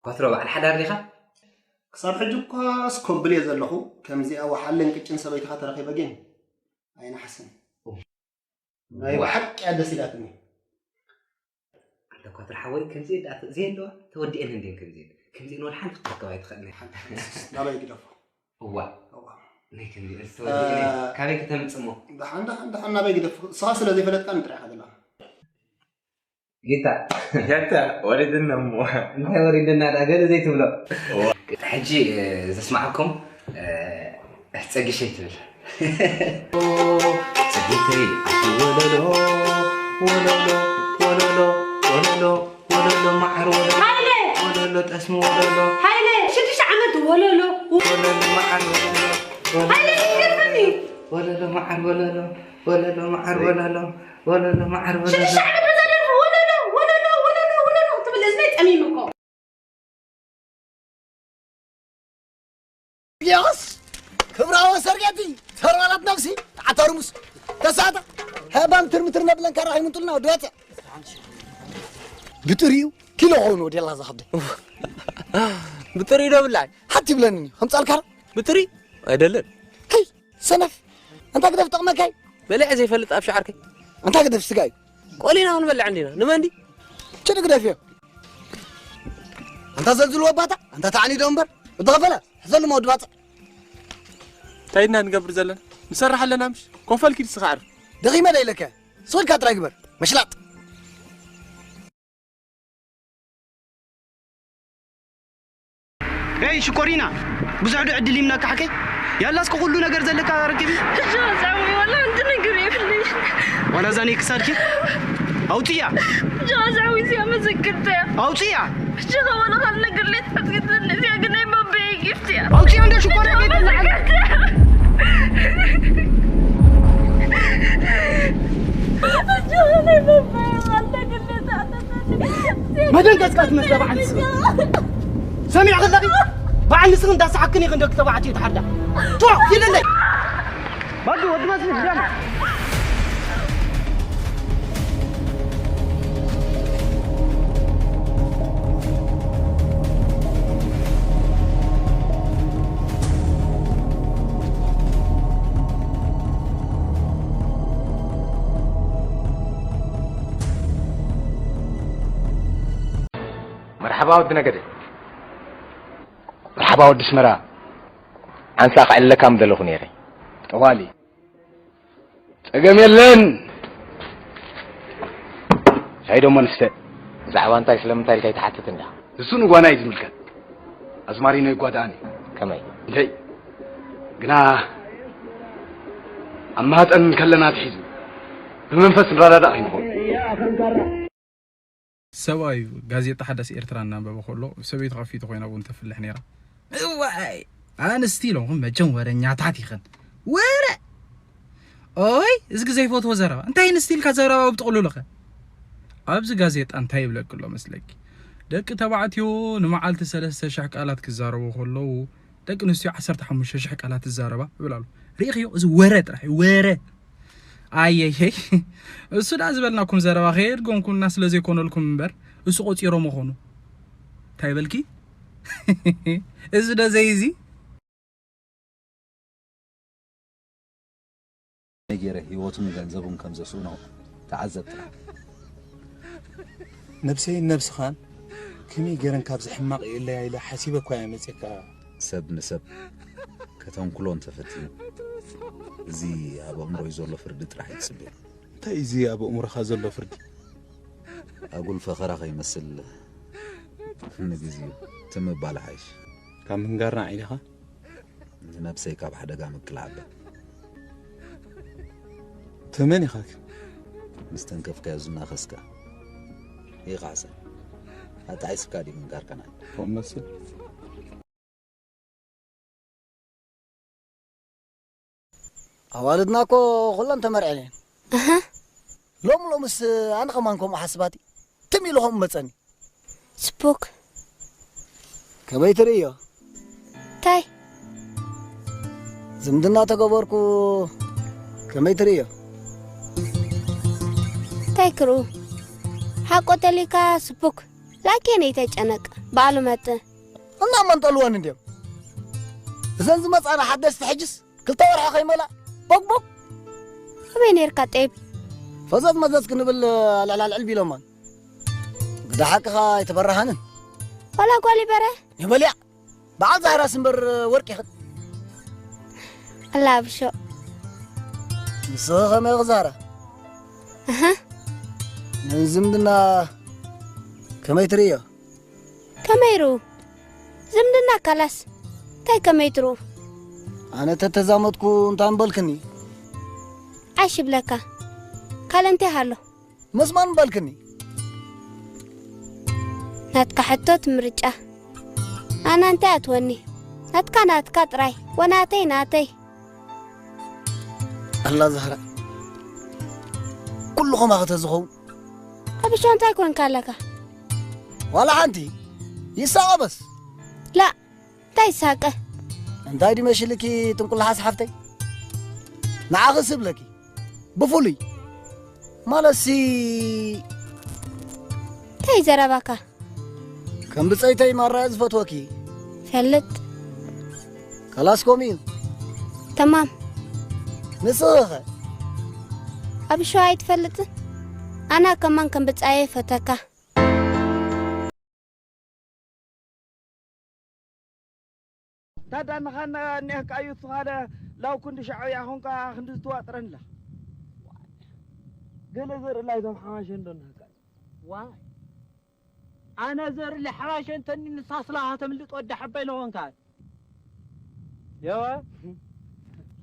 ኮትሮ በዓል ሓዳር ዲኻ? ክሳብ ሕጂ እኳ ስኮብል እየ ዘለኹ። ከምዚኣ ወሓልን ቅጭን ሰበይትኻ ተረኺበ ግን ኣይነሓስን። ናይ ብሓቂ እያ ደስ ኢላትኒ። ኣንታ ኮትሮ ሓወይ፣ ከምዚ ደኣ ዘይኣለዋ ተወዲኤን እንድየን። ከምዚ ከምዚ ንወላ ሓንቲ ክትረክባ ኣይትኽእልን። ሓንቲ ሓንቲ ናባይ ግደፎ። እዋ። እዋ። ናይ ከምዚ እርስ ተወዲኤን፣ እ፣ ካበይ ከተምጽሞ? ደሓን፣ ደሓን፣ ደሓን ናባይ ግደፎ። ንስኻ ስለ ዘይፈለጥካኒ ጥራሕ ኢኻ ዘለኻ። ጌታ። ጌታ፣ ወሪድና እሞ። እንታይ ወሪድና ደኣ ገለ ዘይትብሎ? እዋ። ሕጂ፣ እ፣ ዘስማዓኩም፣ እ፣ ጸጊሸይ ትብል። ጸጊተይ ኣቲ ወለሎ፣ ወለሎ፣ ወለሎ፣ ወለሎ፣ ወለሎ፣ መዓር ወለሎ፣ ሃይለ! ወለሎ፣ ጠስሚ ወለሎ፣ ሃይለ! ሽዱሽተ ዓመት ወለሎ። ወለሎ፣ መዓር ወለሎ፣ ወለሎ፣ ሃይለ፣ ይገርመኒ። ወለሎ፣ መዓር ወለሎ፣ ወለሎ፣ መዓር ወለሎ፣ ወለሎ፣ መዓር ወለሎ። ሽዱሽተ ዓመት በዛ ደርፊ ወለሎ፣ ወለሎ፣ ወለሎ፣ ወለሎ ትብል እዝነይ ጠሚሙ እኮ። ዮስ ክብራዊ ሰርጌቲ ተርባላት ነብሲ ተዓተርሙስ ተሳተ ሃባም ትርምትር ነብለን ካራ ይምንጡልና ወዲ ወፀ ብጥሪኡ ኪሎ ኾኑ ወዲ ላ ዝኸብደ ብጥሪኡ ዶ ብላይ ሓቲ ይብለኒ ከምፃልካ ብጥሪ ኣይደለን ከይ ሰነፍ ኣንታ ግደፍ ጠቕመካይ በልዐ ዘይፈልጥ ኣብ ሸዓርከይ ኣንታ ግደፍ ስጋይ ቆሊና ክንበልዕ እንዲና ንመንዲ ችድ ግደፍ እዮ ኣንታ ዘልዝልዎ ባታ ኣንታ ተዓኒዶ እምበር እተኸፈለ ሕዘሉ መወዲ ባፅዕ እንታይ ኢና ንገብር ዘለና ንሰርሕ ኣለና ምሽ ኮፈል ኪድ ስኻ ዓርፍ ደኺመ ደ ኢለከ ስቕልካ ጥራይ ግበር መሽላጥ ኤይ ሽኮሪና ብዙሕ ዶ ዕድል ይምነካ ሓከይ ያላ እስከ ኩሉ ነገር ዘለካ ረክቢ ጃዛዊ ወላ ሓንቲ ነገር የብለይ ዋላ ዛኔ ክሳድኪ ኣውፅያ ጃዛዊ እዚኣ መዘክርተያ ኣውፅያ ብቻኻ ወላ ካብ ነገር ሌት ሓትግትኒ እዚኣ ግን ናይ ባበየ ጊፍት እያ ኣውፅያ እንደ ሽኮሪና ቤት መደንገጽካ ትመስለ በዓል ንስኺ ሰሚዕ ከለኺ በዓል ንስኺ እንዳሰሓክን ኢኺ ደቂ ተባዕትዮ ትሓዳ ቶ ኪደለይ ባዱ ወዲ መስሊ ዳና መርሓባ ወዲ ነገደ። መርሓባ ወዲ ኣስመራ። ዓንሳ ክዕልለካ ምደለኹ ነይረ። ጠዋሊ። ጸገም የለን። ሻሂ ደሞ ንስተ። ብዛዕባ እንታይ ስለምንታይ ኢልካ ኣይትሓትትን ዲኻ? ንሱ ንጓና እዩ ዝምልከት። ኣዝማሪኖ ይጓዳእን እዩ። ከመይ? እንተይ ግና ኣብ ማህፀን ከለና ኣትሒዙ ብመንፈስ ንረዳዳእ ከይንኸውን። ሰብኣይ እዩ ጋዜጣ ሓዳስ ኤርትራ እናንበበ ከሎ ሰበይቱ ከፊቱ ኮይና ቡን ተፍልሕ ነይራ። እዋይ ኣንስቲ ኢሎምኹም መቸም ወረኛታት ኢኽን። ወረ ኦይ እዝጊ ዘይፈትዎ ዘረባ እንታይ ኣንስቲ ኢልካ ዘረባ ብጥቕሉሉኸ ኣብዚ ጋዜጣ እንታይ ይብለኪ ኣሎ መስለኪ ደቂ ተባዕትዮ ንመዓልቲ ሰለስተ ሽሕ ቃላት ክዛረቡ ከለዉ ደቂ ኣንስትዮ ዓሰርተ ሓሙሽተ ሽሕ ቃላት ይዛረባ ይብል ኣሎ። ርኢኽዮ እዚ ወረ ጥራሕ እዩ ወረ። ኣየየይ እሱ ደኣ ዝበልናኩም ዘረባ ከየድገምኩልና ስለ ዘይኮነልኩም እምበር እሱ ቆጺሮ ምኾኑ እንታይ በልኪ እዚ ዶ ዘይዚ ገይረ ህይወቱን ገንዘቡን ከም ዘስእኖ ተዓዘብ ጥራሕ። ነብሰይን ነብስኻን ከመይ ገይረን ካብዚ ሕማቕ ይእለያ ኢለ ሓሲበ እኳ እየ መጺእካ። ሰብ ንሰብ ከተንኩሎ እንተፈቲኑ፣ እዚ ኣብ ኣእምሮይ ዘሎ ፍርዲ ጥራሕ እዩ ዝጽበዮ። እንታይ እዚ ኣብ ኣእምሮኻ ዘሎ ፍርዲ? ኣጉል ፈኸራ ከይመስል ንግዚኡ ትም ምባል ይሓይሽ። ካብ ምንጋርና ዓይኒኻ ንነብሰይ ካብ ሓደጋ ምክልኣበ። ተመን ኢኻ ግን? ምስ ተንከፍካዮ ዝናኸስካ ይኻዕሰ። ኣጣዒስካ ድዩ ምንጋርካ ናት? ከምኡ መስል። ኣዋልድና እኮ ኩለን ተመርዐን እየን። እህ። ሎም ሎምስ ኣነ ከማን ከምኡ ሓስባቲ ትም ኢሉ ከምኡ መፀኒ። ስፖክ። ከመይ ትርእዮ? እንታይ? ዝምድና ተገበርኩ ከመይ ትርእዮ? እንታይ ክርኡ? ሓቆ ተሊካ ስፖክ። ላኪን ኣይተጨነቅ። በዓሉ መጽእ። እና መን ጠልወን እንድዮም? እዘን ዝመጻና ሓደስቲ ሕጅስ ክልተ ወርሒ ከይመላ ቦግቦግ። ኣበይ ነርካ ጤብ? ፈዘዝ መዘዝ ክንብል ልዕላልዕል ቢሎማን። ግዳ ሓቅኻ ኣይተበራሃንን። ዋላ ጓል ይበረ? ይበልያ። በዓል ዛህራስ እምበር ወርቂ ይኽእል። ኣላ ኣብሾ። ንስኺ ኸመይ ዛህራ? እህ። ንዝምድና ከመይ ትርእዮ? ከመይ ርኡ? ዝምድና ካላስ እንታይ ከመይ ትርኡ? ኣነ ተተዛመድኩ እንታይ ምበልክኒ? ዓሽ ይብለካ። ካልእ እንታይ ሃሎ? ምስማን በልክኒ። ናትካ ሕቶ እቲ ምርጫ ኣና እንታይ ኣትወኒ? ናትካ ናትካ ጥራይ ወናተይ ናተይ። ኣላ ዛህራ ኩሉ ኸማኺ ተዝኸውን ኣብ ሸው እንታይ ኮንካ ኣለካ? ዋላ ሓንቲ ይሳቐበስ ላ እንታይ ሳቀ? እንታይ ድመሽልኪ ጥንቁላሓስ ሓፍተይ ንዓኺ ስብለኪ ብፍሉይ ማለትሲ እንታይ ዘረባካ? ከም ብፀይተይ ማራያ ዝፈትወኪ ፈልጥ ከላስ ከምኡ እዩ ተማም ንስኺኸ ኣብ ሸዋ ኣይትፈልጥን ኣና ከማን ከም ብፃየ ፈተካ ታዳ ንኻና እኒአካ እዩ ትኻለ ላው ክንዲ ሻዕብያ ኹንካ ክንዲ ዝትዋጥረንላ ገለ ዘርኢ ላይ ቶም ሓማሸ እንዶ ንህካ ዋይ ኣነ ዘርኢ ለሓባሸ እንተኒ ንሳስላኻ ተምልጥ ወዲ ሓባይ ለኾንካ የዋ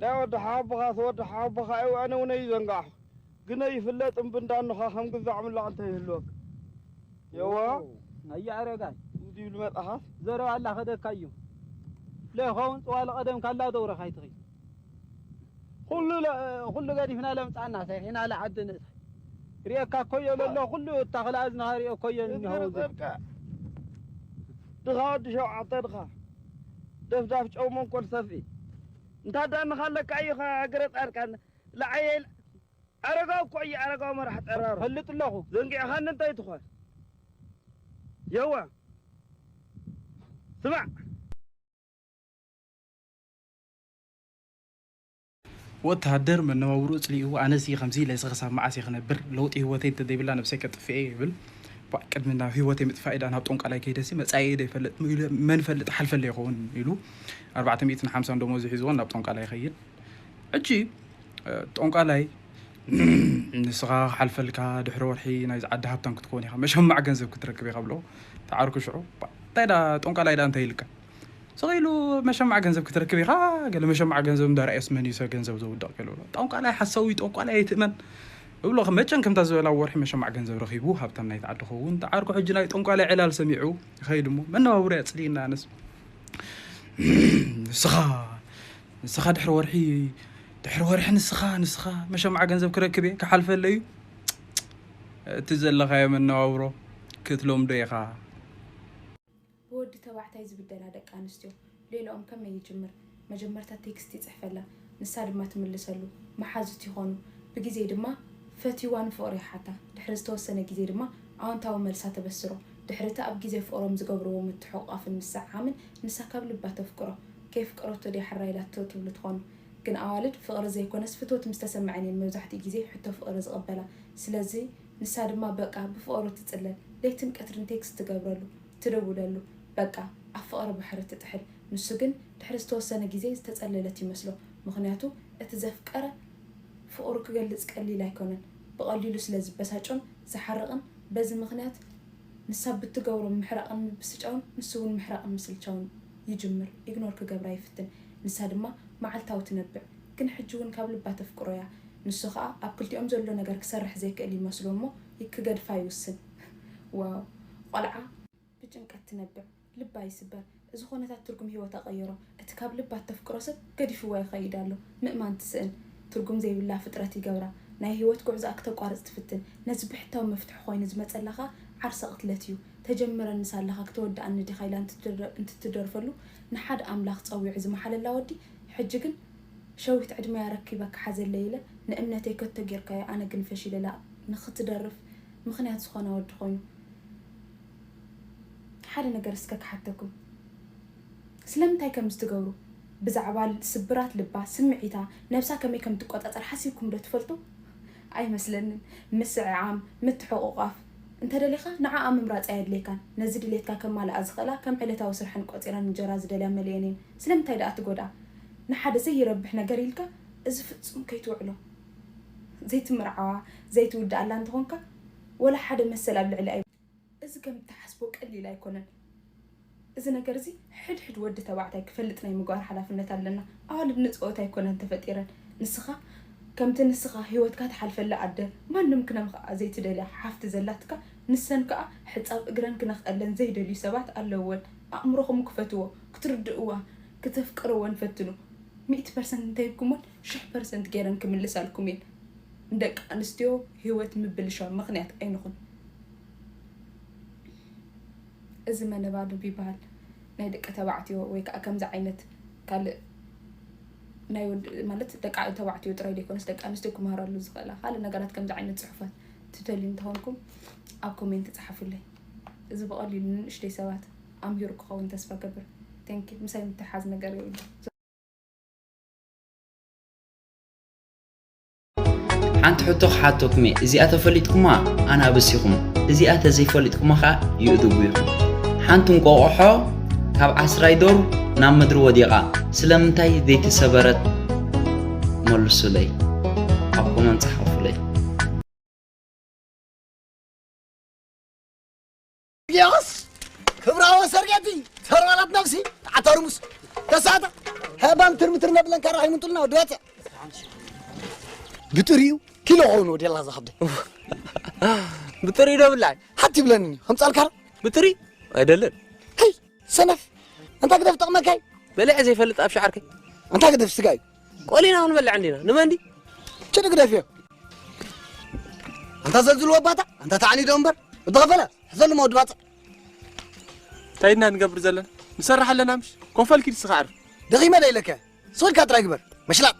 ናይ ወዲ ሓቦኻ ተወዲ ሓቦኻ እዩ ኣነ እውን እዩ ዘንጋዕኹ ግነ ይፍለጥ እምብንዳኖኻ ከም ግዛዕ ምላቕ እንተ ይህልወካ የዋ ኣየ ኣረጋይ ዝብል መጣኻት ዘረባ ኣላ ከደካ እዩ ለይኸውን ፅዋሊ ቀደም ካላ ደውረኻ ይትኺ ኩሉ ኩሉ ገዲፍና ለምፃና ሰሪሕና ለዓዲ ንእታ ሪኤካ ኮዮ ለሎ ኩሉ እታ ክልኣ ዝናሃ ሪኦ ኮዮ እኒሆ ድኻ ወዲ ሸውዓተ ድኻ ደፍዳፍ ጨው መንኮል ሰፊ እንታ ዳንኻ ኣለካ እዩ ገረ ፃድቃን ለዓየ ኣረጋው እኮ እዩ ኣረጋው መራሕ ጠራሩ ፈልጥ ኣለኹ ዘንጊዕኻኒ እንታይ ትኾን የዋ ስማዕ ወተሃደር መነባብርኡ ጽሊእዎ ኣነሲ ከምዚ ኢለሲ ክሳብ መዓስ እየ ክነብር ለውጢ ህይወተይ እንተዘይብላ ነብሰይ ከጥፍኤ ይብል ባእ ቅድሚ ናብ ህይወተይ ምጥፋእ ኢዳ ናብ ጦንቃላይ ከይደሲ መጻኢየ ዶ ይፈልጥ ኢሉ መን ይፈልጥ ሓልፈለይ ይኸውን ኢሉ ኣርባዕተ ሚእትን ሓምሳን ደሞዙ ሒዝዎ ናብ ጦንቃላይ ይኸይድ ሕጂ ጦንቃላይ ንስኻ ክሓልፈልካ ድሕሪ ወርሒ ናይዚ ዓዲ ሃብታም ክትከውን ኢኻ መሸማዕ ገንዘብ ክትረክብ ኢኻ ብሎ ተዓርኩ ሽዑ እንታይ ዳ ጦንቃላይ ዳ እንታይ ኢልካ ስቕ ኢሉ መሸማዕ ገንዘብ ክትረክብ ኢኻ ገለ መሸማዕ ገንዘብ እንዳረኣየስ መን እዩ ሰብ ገንዘብ ዘውድቕ ገለ ብሎ ጠንቋላይ ሓሳዊ ጠንቋላይ ኣይትእመን እብሎ መጨን ከምታ ዝበላ ወርሒ መሸማዕ ገንዘብ ረኺቡ ሃብታም ናይቲ ዓዲ ኸውን ተዓርኩ ሕጂ ናይ ጠንቋላይ ዕላል ሰሚዑ ይኸይድ እሞ መነባብሮ ያፅልይና ኣነስ ንስኻ ንስኻ ድሕሪ ወርሒ ድሕሪ ወርሒ ንስኻ ንስኻ መሸማዕ ገንዘብ ክረክብ እየ ክሓልፈለዩ እቲ ዘለኻዮ መነባብሮ ክትለምዶ ኢኻ ብወዲ ተባዕታይ ዝብደላ ደቂ ኣንስትዮ ሌላኦም ከመይ ይጅምር? መጀመርታ ቴክስት ይጽሕፈላ፣ ንሳ ድማ ትምልሰሉ። መሓዙት ይኾኑ። ብግዜ ድማ ፈትይዋ ንፍቕሩ ይሓታ። ድሕሪ ዝተወሰነ ግዜ ድማ ኣወንታዊ መልሳ ተበስሮ። ድሕሪ እቲ ኣብ ግዜ ፍቕሮም ዝገብርዎ ምትሕቑቓፍን ምስዕዓምን ንሳ ካብ ልባ ተፍቅሮ። ከየፍቀረቶ ድያ ሕራይ ኢላቶ ትብሉ ትኾኑ። ግን ኣዋልድ ፍቕሪ ዘይኮነስ ፍትወት ምስ ተሰመዐን እየን መብዛሕትኡ ግዜ ሕቶ ፍቕሪ ዝቕበላ። ስለዚ ንሳ ድማ በቃ ብፍቕሩ ትጽለል። ለይትን ቀትርን ቴክስት ትገብረሉ። ትደውለሉ። በቃ ኣብ ፍቕሪ ባሕሪ ትጥሕል። ንሱ ግን ድሕሪ ዝተወሰነ ግዜ ዝተጸለለት ይመስሎ። ምኽንያቱ እቲ ዘፍቀረ ፍቕሩ ክገልጽ ቀሊል ኣይኮነን። ብቐሊሉ ስለ ዝበሳጮን ዝሓርቕን በዚ ምኽንያት ንሳ ብትገብሮ ምሕራቕን ምብስጫውን ንሱ እውን ምሕራቕን ምስልቻውን ይጅምር። ኢግኖር ክገብራ ይፍትን። ንሳ ድማ መዓልታዊ ትነብዕ። ግን ሕጂ እውን ካብ ልባ ተፍቅሮ እያ። ንሱ ኸኣ ኣብ ክልቲኦም ዘሎ ነገር ክሰርሕ ዘይክእል ይመስሎ እሞ ክገድፋ ይውስን። ዋው ቆልዓ ብጭንቀት ትነብዕ፣ ልባ ይስበር። እዚ ኹነታት ትርጉም ህይወታ ቀየሮ። እቲ ካብ ልባ እተፍቅሮ ሰብ ገዲፍዋ ይኸይድ ኣሎ። ምእማን ትስእን። ትርጉም ዘይብላ ፍጥረት ይገብራ። ናይ ህይወት ጉዕዞኣ ክተቋርጽ ትፍትን። ነዚ ብሕታዊ መፍትሒ ኮይኑ ዝመጸላ ኸኣ ዓርሳ ቅትለት እዩ። ተጀምረኒ ሳለኻ ክተወድኣኒ ዲኻ ኢላ እንትትደርፈሉ ንሓደ ኣምላኽ ጸዊዑ ዝመሓለላ ወዲ ሕጂ ግን ሸዊት ዕድመያ ረኪበ ክሓዘለይ ኢለ ንእምነተይ ከቶ ጌርካዮ ኣነ ግን ፈሺለ ኢላ ንኽትደርፍ ምኽንያት ዝኾና ወዲ ኮይኑ። ሓደ ነገር እስከ ክሓተኩም። ስለምንታይ ከምዚ ትገብሩ? ብዛዕባ ስብራት ልባ፣ ስምዒታ፣ ነብሳ ከመይ ከም ትቆጻጸር ሓሲብኩም ዶ ትፈልጡ? ኣይመስለንን። ምስዕዓም፣ ምትሕቑቓፍ፣ እንተደሊኻ ንዓኣ ምምራጽ ኣየድልየካን። ነዚ ድሌትካ ከማልኣ ዝኽእላ ከም ዕለታዊ ስርሐን ቆጺረን እንጀራ ዝደልያ መሊኤን እየን። ስለምንታይ ደኣ ትጎድኣ? ንሓደ ዘይረብሕ ነገር ኢልካ እዚ ፍጹም ከይትውዕሎ። ዘይትምርዓዋ፣ ዘይትውድኣላ እንተኾንካ፣ ወላ ሓደ መሰል ኣብ ልዕሊ ኣይ-፣ እዚ ከም እትሓስቦ ቀሊል ኣይኮነን። እዚ ነገር እዚ ሕድሕድ ወዲ ተባዕታይ ክፈልጥ ናይ ምግባር ሓላፍነት ኣለና። ኣዋልድ ንጸወታ ኣይኮነን ተፈጢረን። ንስኻ ከምቲ ንስኻ ህይወትካ ትሓልፈላ ኣደ፣ ማንም ክነምኽኣ ዘይትደልያ ሓፍቲ ዘላትካ፣ ንሰን ከኣ ሕጻብ እግረን ክነኽኣለን ዘይደልዩ ሰባት ኣለውወን። ኣእምሮኹም ክፈትዎ፣ ክትርድእዋ፣ ክተፍቅርወን ፈትኑ። ሚእቲ ፐርሰንት እንተሂብኩሞን ሽሕ ፐርሰንት ገይረን ክምልሳልኩም እየን። ንደቂ ኣንስትዮ ህይወት ምብልሻው ምኽንያት ኣይንኹን። እዚ መነባንብ ይበሃል። ናይ ደቂ ተባዕትዮ ወይ ከዓ ከምዚ ዓይነት ካልእ ናይ ወድ-፣ ማለት ደቂ ተባዕትዮ ጥራይ ዘይኮነስ ደቂ ኣንስትዮ ክመሃራሉ ዝኽእላ ካልእ ነገራት ከምዚ ዓይነት ጽሑፋት ትደልዩ እንተኾንኩም ኣብ ኮሜንት ጸሓፉለይ። እዚ ብቐሊሉ ንንእሽተይ ሰባት ኣምሂሩ ክኸውን ተስፋ ገብር። Thank you። ምሳይ ምትሓዝ ነገር የብሉ። ሓንቲ ሕቶ ክሓተኩም እየ። እዚኣ ተፈሊጥኩማ ኣናብስ ኢኹም፣ እዚኣ ተዘይፈሊጥኩማ ኸዓ ይእድጉ ኢኹም። ሓንቲ እንቆቕሖ ካብ ዓስራይ ዶር ናብ ምድሪ ወዲቓ ስለምንታይ ዘይተሰበረት? መልሱለይ፣ ኣብ ኮመንት ጸሓፉለይ። ዮስ ክብራዊ ሰርጌቲ ተርባላት ነብሲ ተዓታርሙስ ተሳታ ሃባም ትርምትር ነብለን ካራ ሃይምንጡልና ወዲ ባጽዕ ብጥሪኡ ኪሎ ኾኑ ወዲ ላ ዝኸብደ ብጥሪ ዶ ብላይ ሓቲ ይብለኒ ከምጻልካ ብጥሪ ኣይደለን ከይ ሰነፍ እንታ ግደፍ ጠቕመካይ በሊዐ ዘይፈልጥ ኣብ ሸዓርከይ እንታ ግደፍ ስጋዩ ቆሊና ክንበልዕ እንዲና ንመንዲ ችድ ግደፍ እዮ እንታ ዘልዝልዎ ባታ እንታ ተዓኒዶ እምበር እተኸፈለ ሕዘልሞ ወዲ ባጽዕ እንታይ ኢና ንገብር ዘለና ንሰርሕ ኣለና ምሽ ኮፈል ኪድ ስኻ ዓርፍ ደኺመ ደ ኢለከ ስቕ ኢልካ ጥራይ ግበር መሽላጥ